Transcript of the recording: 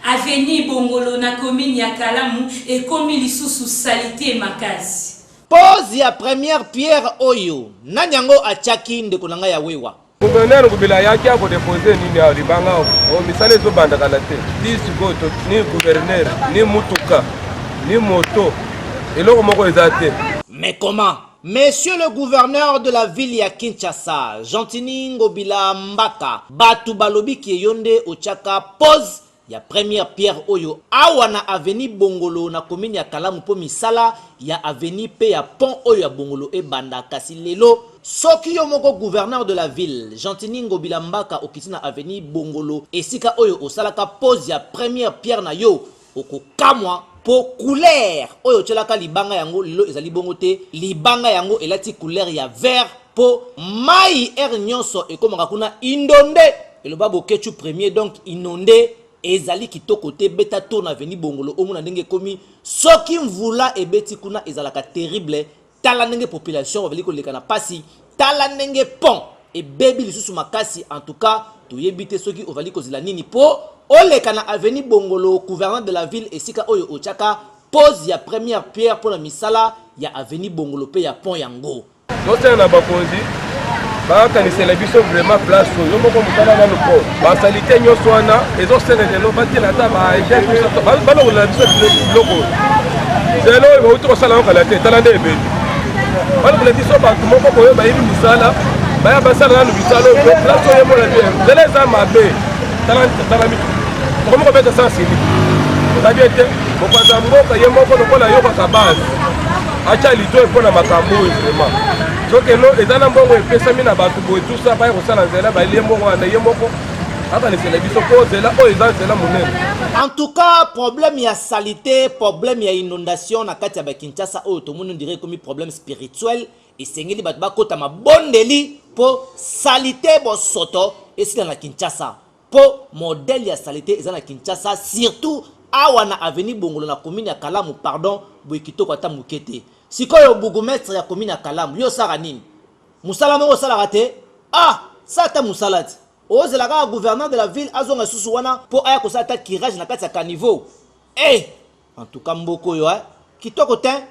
Avenue Bongolo na commune ya Kalamu ekomi lisusu salite makasi. Pose ya première pierre oyo nani yango atiaki ndeko na ngai ya wewa? Gouverneur Ngobila ayaki ako deposer nini awa libanga awa oh, misala ezobanda kala te ti sikoyo ni gouverneur ni mutuka ni moto eloko moko eza te. Mais comment? Monsieur le gouverneur de la ville ya Kinshasa, Gentiny Ngobila Mbaka, batu balobi ke yo nde otiaka pose ya première pierre oyo awa na avenue Bongolo na commune ya Kalamu mpo misala ya avenue mpe ya pont oyo ya Bongolo ebanda kasi lelo soki yo moko gouverneur de la ville Gentiny Ngobila Mbaka okiti na avenue Bongolo esika oyo osalaka pose ya première pierre na yo okokamwa mpo couleur oyo otielaka libanga yango lelo ezali bongo te libanga yango elati couleur ya vert mpo mayi heure nyonso ekomaka kuna indonde eloba Boketshu premier donc inonde ezali kitoko te beta tour na avenue Bongolo omona ndenge ekomi soki mvula ebeti kuna ezalaka terrible tala ndenge population bazali koleka na pasi tala ndenge pont ebebi lisusu makasi en tout cas toyebi te soki ozali kozela nini mpo oleka na avenue Bongolo gouverneur de la ville esika oyo otiaka pose ya première pierre mpo na misala ya avenue Bongolo mpe ya pont yango. Tosenga na bakonzi bakanisela biso vraiment place oyo yo moko mosala nanu po basalite nyonso wana ezosenga lelo batiela ata baagent balongolela biso biloko nzela oyo bauti kosala yango kala te tala nde ebebi balongola biso bato moko boye bayebi mosala baya basala nanu misala oyo place oyo emona te nzela eza mabe tala mituka okomi kobeta sans unique ozabi ete mokonzi ya mboka ye moko lokola ayokaka base atya litoi mpo na makambo oyo vraiment soki no eza na mbongo epesami na bato boye tusa baya kosala nzela balie mbongo wana ye moko akanisela biso mpo nzela oyo eza nzela monene. En tout cas problème ya salite, problème ya inondation na kati ya ba Kinshasa oyo tomoni on dirait ekomi problème spirituel, esengeli bato bakota mabondeli mpo salite bosoto esila na Kinshasa. Po modèle ya salite eza na Kinshasa surtout awa na avenue Bongolo na commune ya Kalamu pardon boye kitoko ata muke te. Sikoyo bourgmestre ya commune ya Kalamu yo osaka nini? Musala moko osalaka te? Ah! Sala ata musala ti. Ozela kaka gouverneur de la ville azonga lisusu wana po aya kosala ata curage na kati ya caniveau? Eh! En tout cas mboka oyo hein! Kitoko tein!